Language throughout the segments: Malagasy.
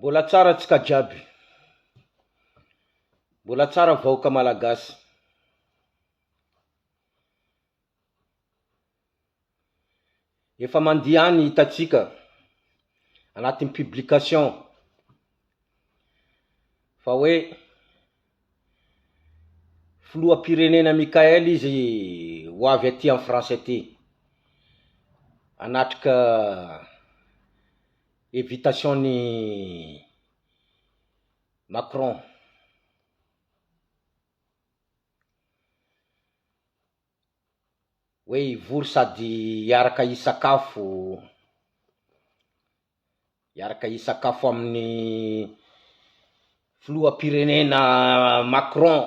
Mbola tsara tsika jiaby. Mbola tsara vahoaka malagasy. Efa mandia any hitantsika anatin'ny publication fa hoe filoham-pirenena Mickaël izy ho avy aty en France aty hanatrika invitation-n'i Macron. Hoe hivory sady hiaraka hisakafo, hiaraka hisakafo amin'ny filoham-pirenena Macron.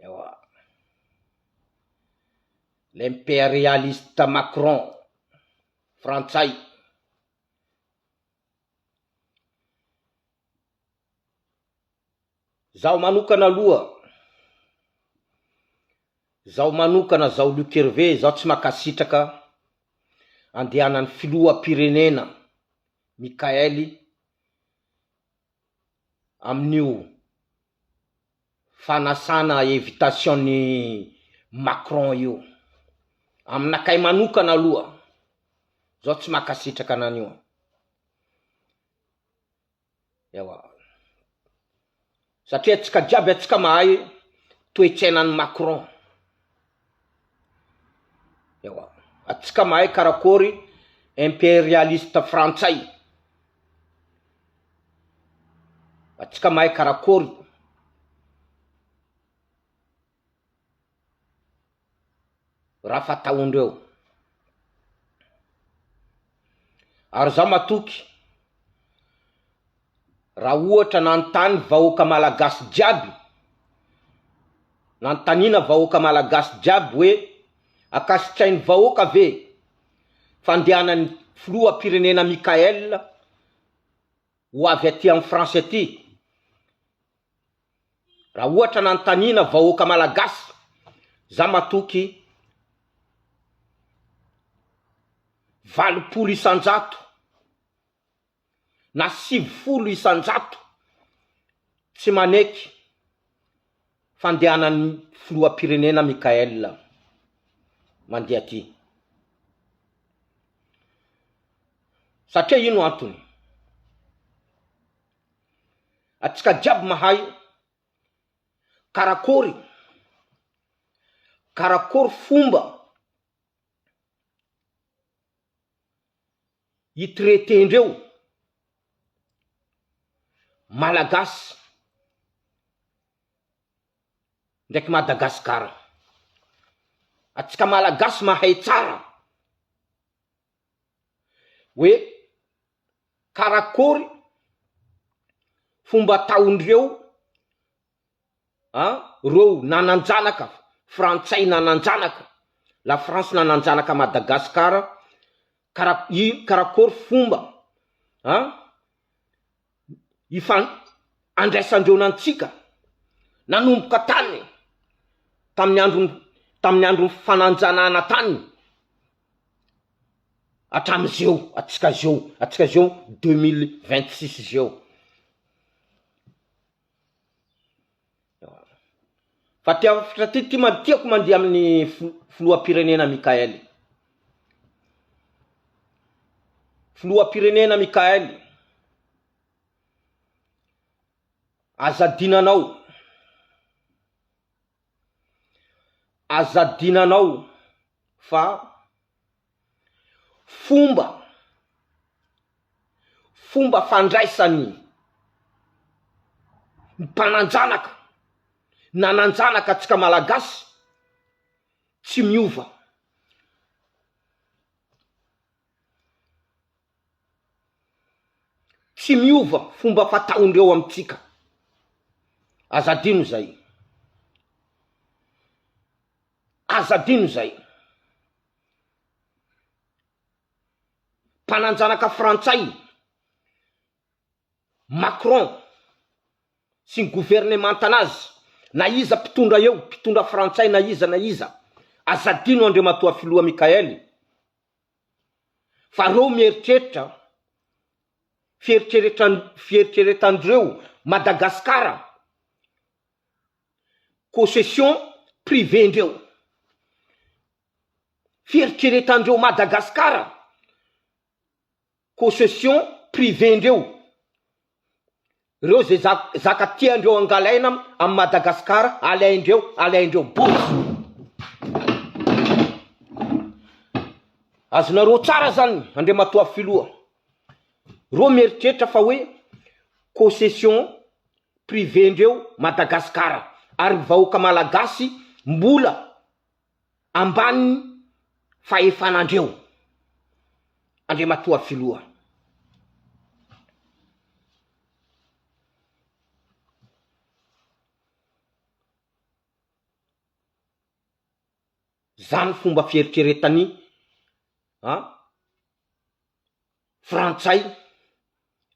Ewa. L'impérialiste Macron, frantsay. Zaho manokana aloha, zaho manokana zaho Luc Hervé zaho tsy mankasitraka andehanan'ny filoham-pirenena Mickaël amin'io fanasana invitation-n'i Macron io. Aminakay manokana aloha, zaho tsy mankasitraka an'io. Ewa. Satria antsika jiaby antsika mahay toe-tsainan'i Macron. Ewa. Antsika mahay karakôry imperialiste frantsay. Antsika mahay karakôry. Raha fataondreo. Ary zaho matoky raha ohatra nanontany vahoaka malagasy jiaby, nanontaniana vahoaka malagasy jiaby hoe akasitrain'ny vahoaka ve fandehanan'ny filoham-pirenena Mickaël ho avy aty amin'ny France aty, Raha ohatra nanontaniana vahoaka malagasy, za matoky 80% na 90% tsy maneky fandehanan'ny filoham-pirenena Mickaël mandeha aty. Satria ino antony? Atsika jiaby mahay karakôry karakôry fomba hi-traiter-ndreo Malagasy ndraiky Madagasikara. Atsika Malagasy mahay tsara hoe karakôry fomba ataondreo an reo nananjanaka frantsay nananjanaka la France nananjanaka Madagascar kara- i karakôry fomba an ifan- andraisandreo nantsika nanomboka tany tamin'ny andron'ny tamin'ny andron'ny fananjanahana tany Hatramizeo, atsika zeo, atsika zeo 2026 zeo. Fa tia satria ty ma- tiako mandeha amin'ny filoham-pirenena Mickaël. Filoham-pirenena Mickaël. Aza adinanao. Aza adinanao fa fomba fomba fandraisan'ny mpanan-janaka nanan-janaka antsika Malagasy tsy miova. Tsy miova fomba fataondreo amintsika. Aza adino zay. Aza adino zay. Mpananjanaka frantsay, Macron sy ny governemantanazy, na iza mpitondra eo, mpitondra frantsay na iza na iza, aza adino Andriamatoa Filoha Mickaël fa reo mieritreritra. Fieritreretran fieritreretandreo Madagascar Possession privée ndreo. Fieritreretandreo Madagascar Possession privée ndreo. Reo ze zaka tiandreo angalaina am Madagascar alaindreo alaindreo bozy. Azonareo tsara zany Andriamatoa Filoha. Reo mieritreritra fa hoe concession privée ndreo Madagascar ary vahoaka malagasy mbola ambany fahefanandreo Andriamatoa Filoha. Zany fomba fieritreretany an frantsay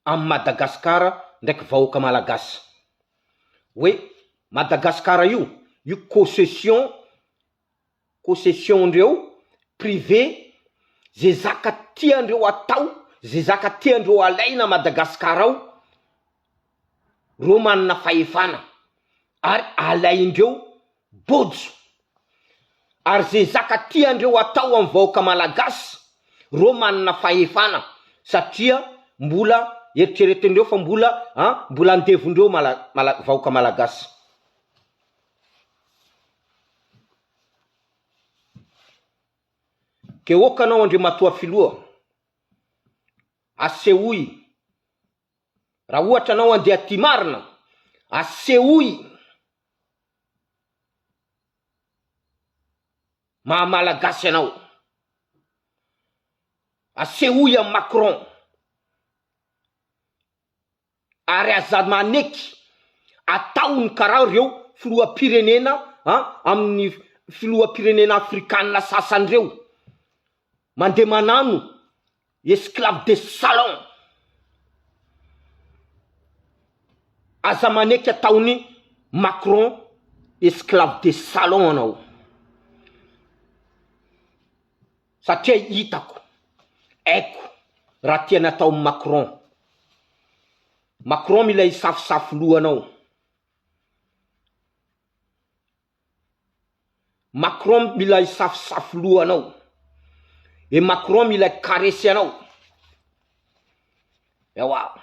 amin'i Madagascar ndraiky vahoaka malagasy. Hoe Madagascar io, io concession, concession ndreo privé, ze zaka tiandreo atao, ze zaka tiandreo alaina Madagascar ao, reo manana fahefana ary alaindreo Bojo! Ary ze zaka tiandreo atao am vahoaka malagasy reo manana fahefana satria mbola eritreretindreo fa mbola an mbola andevondreo mala mala vahoaka malagasy. Ke ok anao Andriamatoa Filoha asehoy raha ohatra anao andeha aty marina asehoy Maha malagasy anao. Asehoy amin'i Macron. Ary aza maneky ataony karaha reo filoham-pirenena an amin'ny filoham-pirenena afrikana sasany reo. Mandeha manano esclave de salon. Aza maneky ataon'i Macron esclave de salon anao. Satria hitako, haiko raha tiany ataon'i Macron. Macron mila hisafosafo lohanao. Macron mila hisafosafo loha anao. Et Macron mila hi-caresser anao. Ewa.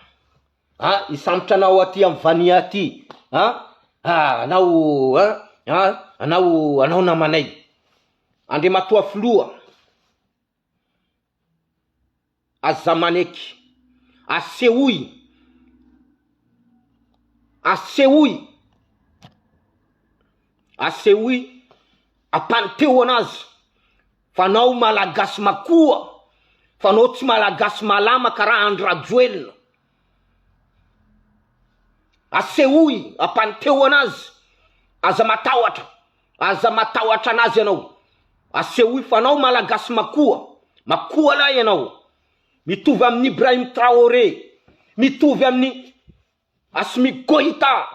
Ah, hisambotra anao aty amin'ny vania aty. Ah, ah, anao, ah, ah, anao, anao namanay. Andriamatoa Filoha. Aza maneky. Asehoy. Asehoy. Asehoy ampanonteo anazy fa anao malagasy makoa fa anao tsy malagasy malama karaha Andry Rajoelina. Asehoy ampanonteo anazy. Aza matahotra. Aza matahotra anazy ianao. Asehoy fa anao malagasy makoa. Makoa lahy ianao. Mitovy amin'i Ibrahim Traoré. Mitovy amin'i Assimi Goïta.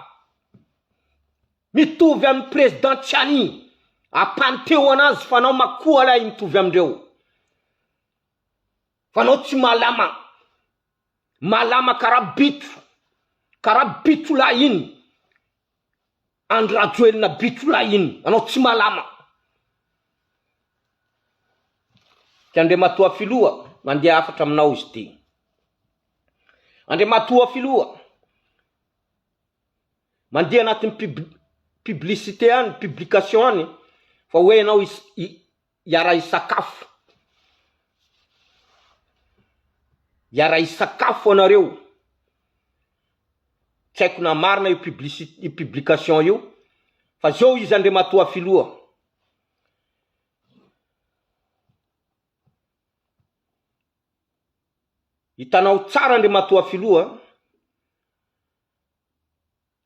Mitovy amin'i Président Tiani. Ampanteo anazy fa anao makoa lahy mitovy amindreo. Fa anao tsy malama. Malama karaha bitro. Karaha bitro lahy iny. Andry Rajoelina bitro lahy iny, anao tsy malama. Ty Andriamatoa Filoha, mandeha hafatra aminao izy ty. Andriamatoa Filoha, mandeha anatin'ny pub publicité any, publication any, fa hoe ianao hiara-hisakafo. Hiara-hisakafo anareo. Tsy haiko na marina io publicité io publication io fa zao izy Andriamatoa Filoha. Hitanao tsara Andriamatoa Filoha,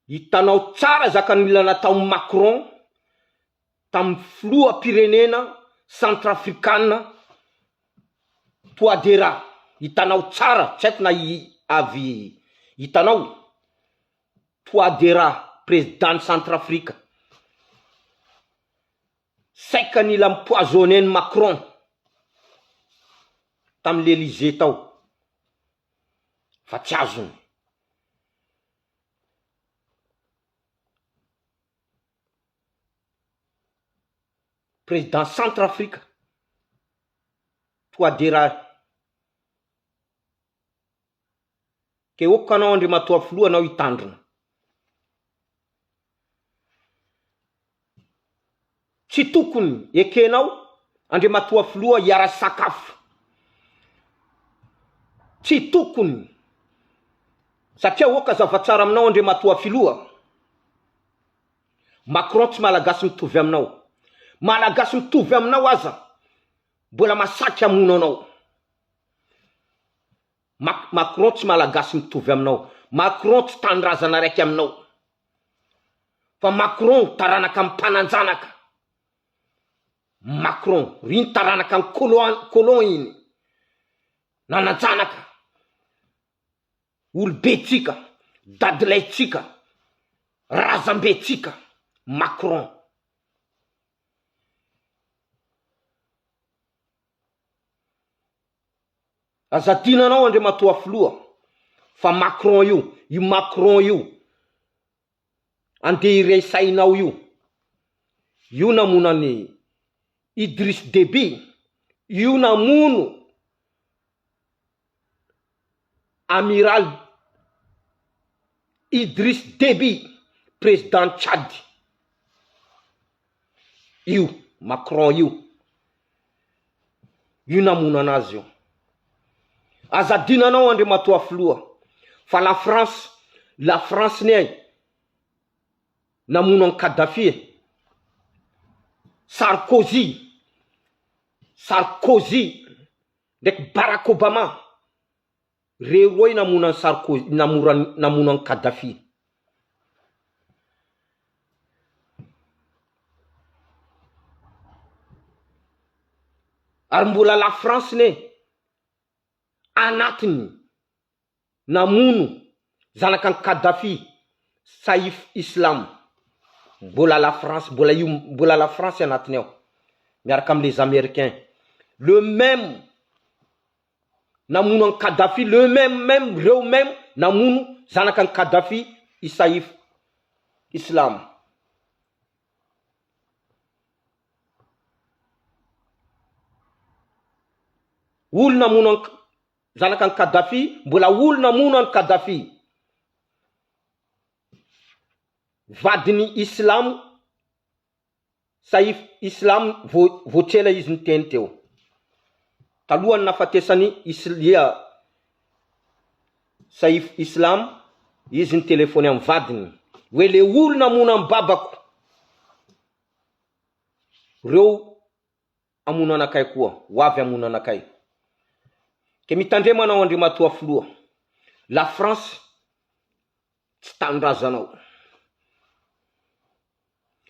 hitanao tsara zaka nila nataon'i Macron tamin'ny filoham-pirenena centrafrikana Touadera, hitanao tsara, tsy haiko na avy hitanao, Touadera, président-n'i Centrafrique, saika nila mi-poisonner an'i Macron tamin'ny l'Elysée tao. Fa tsy azony. Président Centrafrique Touadera Ke ok anao Andriamatoa Filoha anao hitandrina. Tsy tokony ekenao Andriamatoa Filoha hiara-sakafo. Tsy tokony. Satria ok zava-tsara aminao Andriamatoa Filoha. Macron tsy Malagasy mitovy aminao. Malagasy mitovy aminao aza mbola masaky hamono anao. Macron tsy malagasy mitovy aminao, Macron tsy tanindrazana araiky aminao, fa Macron taranaka am mpananjanaka, Macron ry taranaka am colon colon iny, nananjanaka, olobe tsika, dadilay tsika, razambe tsika, Macron. Aza adino anao Andriamatoa Filoha fa Macron io, io Macron io andeha hiresahinao io, io namono an'i Idriss Deby, io namono Amiral Idriss Deby, président Tchad, io Macron io. Io namono anazy io. Aza adino anao Andriamatoa Filoha fa la France, la France ne ay namono an'i Kadhafi e. Sarkozy, Sarkozy ndraiky Barack Obama Reo roy namono an'i Sarkozy namono an'i Kadhafi. Ary mbola la France ne anatiny namono zanaka an'i Kadhafi Saif Islam. Mbola la France mbola io mbola la France anatiny ao miaraka am les américains. Le même namono an'i Kadhafi le même même reo même namono zanaka an'i Kadhafi i Saif Islam. Olo namono an'i zanaka an'i Kadhafi mbola olo namono an'i Kadhafi. Vadin'i Islam Saif Islam vao vao tsy ela izy niteny teo. Talohan'ny nahafatesan'i Islia Saif Islam izy nitelefony amin'ny vadiny hoe le olona hamono an'i babako reo hamono anakay koa, ho avy hamono anakay. Ke mitandrema anao Andriamatoa Filoha. La France tsy tanindrazanao.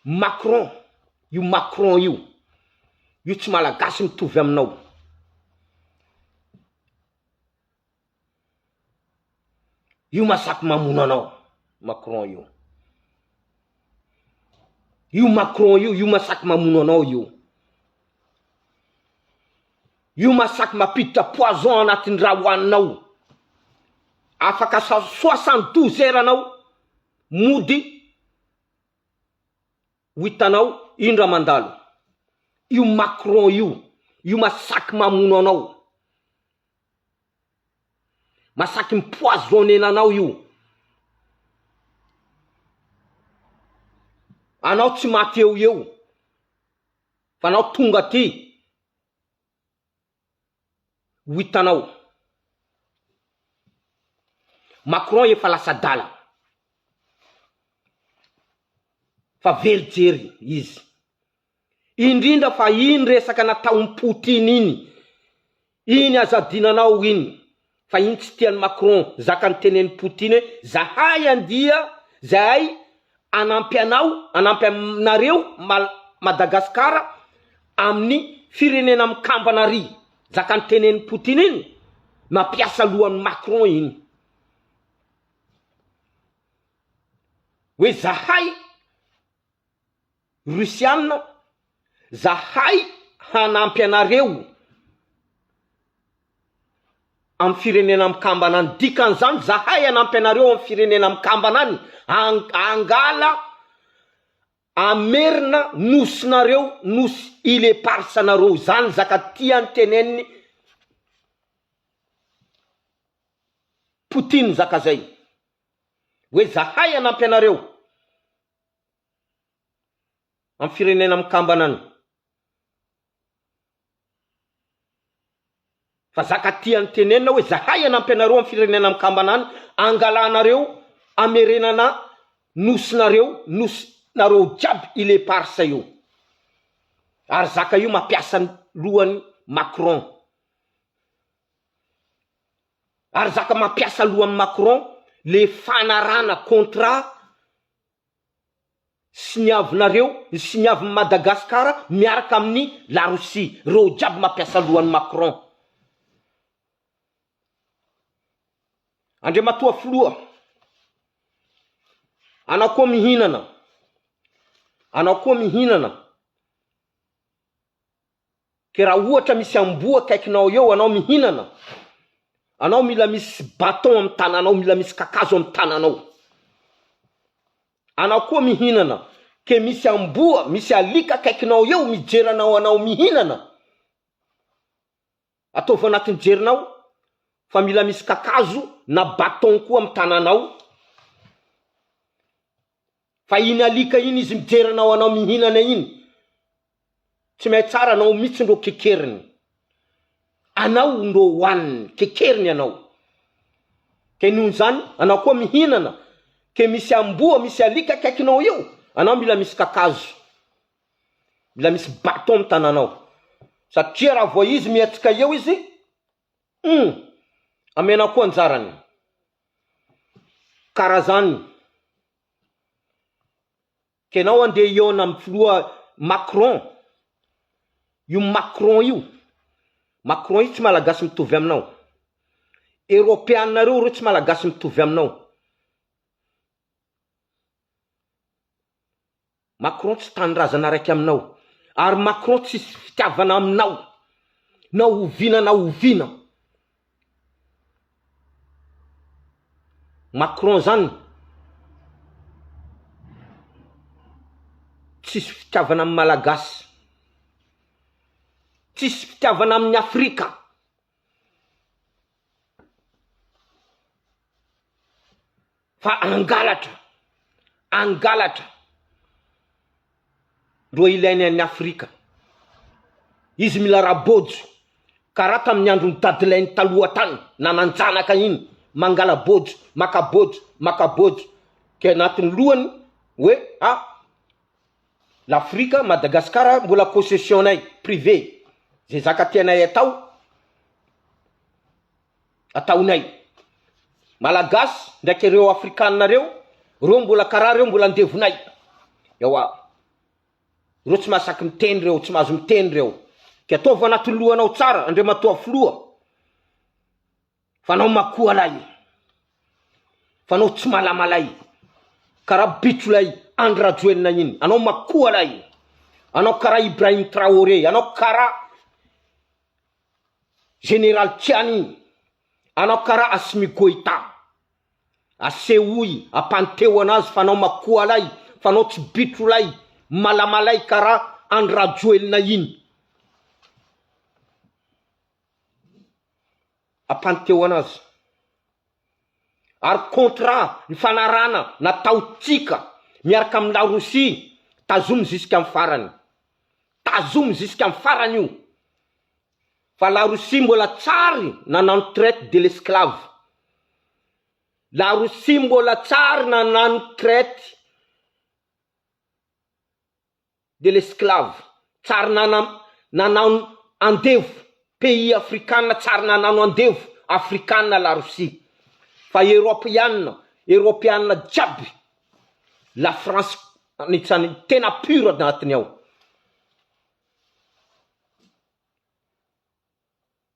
Macron, io Macron io, io tsy malagasy mitovy aminao. Io masaky mamono anao, Macron io. Io Macron io, io masaky mamono anao io. Io masaky mampiditra poison anatin'ny raha hohaninao. Afaka 72 heures anao mody ho hitanao ino raha mandalo. Io Macron io, io masaky mamono anao. Masaky mi-poisonner anao io. Anao tsy maty eo eo. Fa anao tonga aty ho hitanao. Macron efa lasa adala. Fa very jery izy. Indrindra fa iny resaka nataon'i Poutine iny. Iny aza adinanao iny. Fa iny tsy tian'i Macron zaka nitenenin'i Poutine hoe zahay andia zahay hanampy anao hanampy anareo mal Madagascar amin'ny firenena mikambana ary zaka nitenenin'i Poutine iny mampiasa lohan'i Macron iny hoe zahay Rusiana, zahay hanampy anareo. Amin'ny firenena mikambana any. Dikan'izany zahay hanampy anareo amin'ny firenena mikambana any hangala hamerina nosinareo nosy île éparse nareo izany zaka tiany teneniny Poutine zaka zay hoe zahay hanampy anareo amin'ny firenena mikambana any. Fa zaka tiany tenenina hoe zahay hanampy anareo am firenena mikambana any angalanareo amerenana nosinareo nosy nareo jiaby ile eparse io ary zaka io mampiasa ny lohany Macron ary zaka mampiasa lohany Macron le fanarana contrat Siniavinareo ny siniavin'i Madagascar miaraka amin'ny la Russie reo jiaby mampiasa lohan'i Macron. Andriamatoa filoha, anao koa mihinana, anao koa mihinana. Ke raha ohatra misy amboa akaikinao eo anao mihinana, anao mila misy bâton amin'ny tananao, mila misy kakazo amin'ny tananao. Anao koa mihinana, ke misy amboa, misy alika akaikinao eo mijery anao anao mihinana, ataovy anatin'ny jerinao fa mila misy kakazo na bâton koa amin'ny tananao. Fa iny alika iny izy mijery anao anao mihinana iny, Tsy mahay tsara anao mitsy ndrô kekeriny. Anao ndrô hoaniny, kekeriny anao. Ke noho izany anao koa mihinana, ke misy amboa, misy alika akaikinao eo, anao mila misy kakazo. Mila misy baton am tananao. Satria raha vao izy mihetsika eo izy, hum, amenao koa anjarany. Karaha zany. Kenao andeha hihaona amin'ny filoha Macron, io Macron io, Macron io tsy malagasy mitovy aminao, Eropeana reo reo tsy malagasy mitovy aminao, Macron tsy tanindrazana araiky aminao, ary Macron tsisy fitiavana aminao na oviana na oviana. Macron zany tsisy fitiavana amin'ny Malagasy, tsisy fitiavana amin'ny Afrika. Fa hangalatra, hangalatra ndro ilainy any Afrika. Izy mila rabojo, karaha tamin'ny andron'i Dadilainy taloha tany, nanan-janaka iny, mangala bojo, maka bojo, maka bojo, ke anatin'ny lohany hoe ah, l'Afrique, Madagascar mbola possession-nay, privé, ze zaka tianay atao, ataonay. Malagasy ndraiky reo afrikana reo, reo mbola karaha reo mbola andevonay. Ewa, reo tsy mahasaky miteny reo, tsy mahazo miteny reo. Ke ataovy anatin'ny lohanao tsara Andriamatoa Filoha fa anao makoa lay, fa anao tsy malamalay karaha bitro lay Andry Rajoelina iny, anao makoa lay, anao karaha Ibrahim Traoré, anao karaha Général Tiani, anao karaha Assimi Goïta, asehoy, ampanteo anazy fa anao makoa lay, fa anao tsy bitro lay, malamalay karaha Andry Rajoelina iny. Ampanteo anazy. Ary contrat nifanarahana nataontsika miaraka amin'ny la Russie, tazomy jusqu'à farany. Tazomy jusqu'à farany io. Fa la Russie mbola tsary nanano traite de l'esclave. La Russie mbola tsary nanano traite de l'esclave. Tsary nana nanano andevo pays afrikana tsary nanano andevo afrikana la Russie. Fa eropeana eropeana jiaby la France anisan'ny tena pure anatiny ao.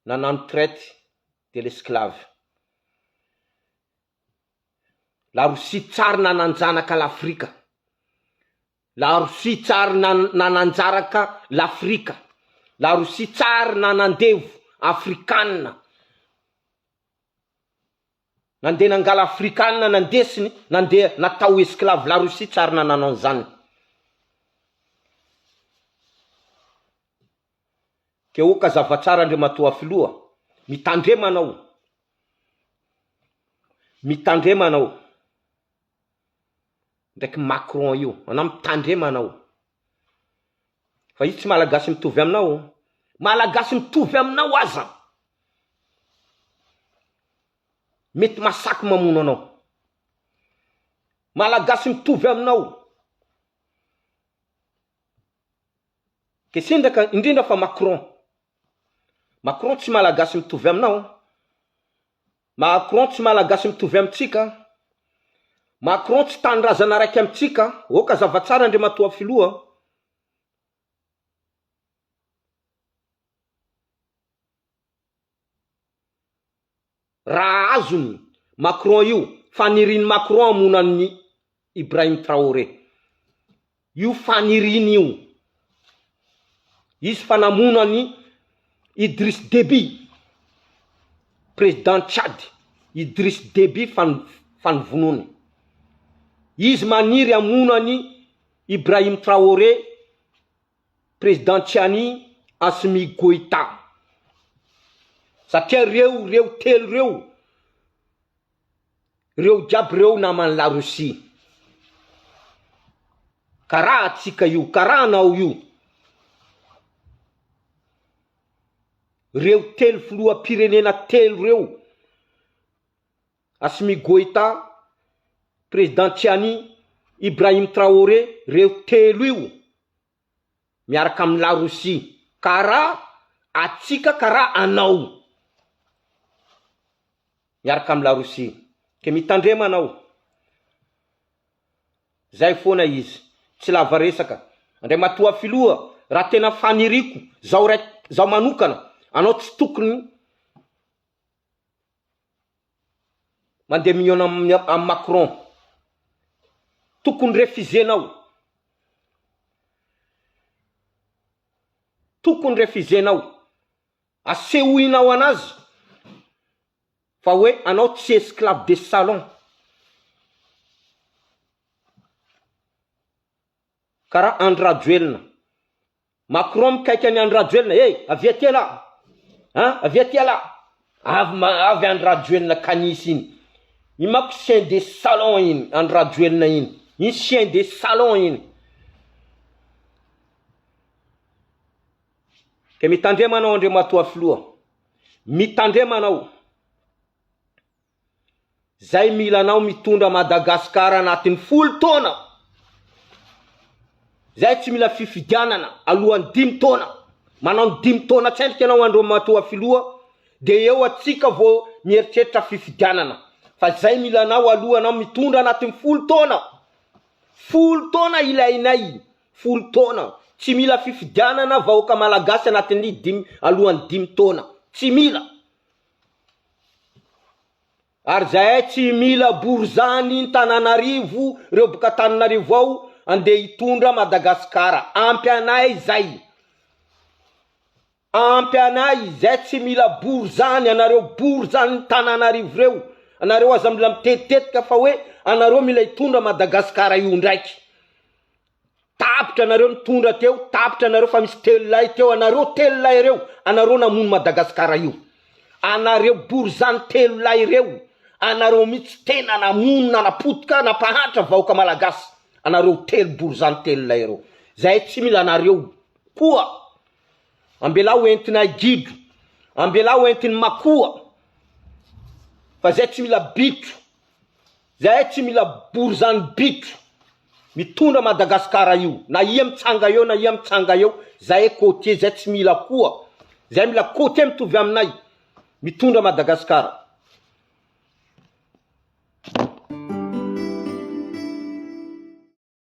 Nanano traite de l'esclave. La Russie tsary nananjanaka l'Afrika. La Russie tsary nananjaraka l'Afrika. La Russie tsary nanandevo afrikana. Nandeha nangala afrikana nandesiny nandeha natao esclave la Russie tsy ary nanano an'izany. Ke oka zava-tsara Andriamatoa Filoha, mitandrema anao, mitandrema anao, ndraiky Macron io, anao mitandrema anao, fa izy tsy Malagasy mitovy aminao, Malagasy mitovy aminao aza mety masaky mamono anao, Malagasy mitovy aminao. Ke sendra ka indrindra fa Macron. Macron tsy malagasy mitovy aminao. Macron tsy malagasy mitovy amintsika. Macron tsy tanindrazana raiky amintsika. Oka zava-tsara Andriamatoa Filoha. Raha azony Macron io, fanirian'i Macron hamono an'i Ibrahim Traoré. Io faniriany io. Izy fa namono an'i Idriss Déby, président Tchad, Idriss Déby fa fa novonoiny. Izy maniry hamono an'i Ibrahim Traoré Président Tchiani Assimi Goïta. Satria reo reo telo reo, reo jiaby reo naman'i la Russie. Karaha atsika io, karaha anao io. Reo telo filoham-pirenena telo reo, Assimi Goïta, Président Tchiani, Ibrahim Traoré, reo telo io miaraka amin'ny la Russie karaha atsika karaha anao miaraka amin'ny la Russie ke mitandrema anao zay foana izy tsy lava resaka Andriamatoa Filoha raha tena faniriako zaho ray zaho manokana anao tsy tokony Mandeha mihaona amin'ny amin'i Macron. Tokony refuser-nao. Tokony refuser-nao. Asehoinao anazy fa hoe anao tsy esclave de salon. Karaha Andry Rajoelina. Macron mikaika an'i Andry Rajoelina, hey, avia aty elah! An, avia aty elah! Avy ma, avy Andry Rajoelina kanisy iny. Iny manko chien de salon iny, Andry Rajoelina iny. Iny chien de salon iny. Ke mitandrema anao Andriamatoa Filoha. Mitandrema anao. Zay mila anao mitondra Madagascar anatin'ny folo taona. Zay tsy mila fifidianana alohan'ny dimy taona. Manao ny dimy taona tsendrika ianao Andriamatoa Filoha de eo atsika vao mieritreritra fifidianana. Fa zay mila anao aloha anao mitondra anatin'ny folo taona. Folo taona ilainay, folo taona. Tsy mila fifidianana vahoaka malagasy anatin'ny dimy alohan'ny dimy taona. Tsy mila. Ary zahay tsy mila borizany Ntananarivo reo boka Tananarivo ao andeha hitondra Madagascar ampy anay zay ampy anay zay tsy mila borizany anareo borizany Tananarivo reo anareo aza mila mitetitetika fa hoe anareo mila hitondra Madagascar io ndraiky Tapitra anareo nitondra teo, tapitra anareo fa misy telolahy teo, anareo telolahy ireo, anareo namono Madagascar io. Anareo borizany telolahy ireo, anareo mihitsy tena namono nanapotika nampahantra vahoaka malagasy, anareo telo borizany telolahy ireo. Zahay tsy mila anareo koa. Ambelao entinay gidro, ambelao entin'ny makoa, fa zay tsy mila bitro. Zahay tsy mila borizany bitro mitondra Madagascar io na ia mitsanga eo na ia mitsanga eo zahay côtier zay tsy mila koa zay mila côtier mitovy aminay mitondra Madagascar.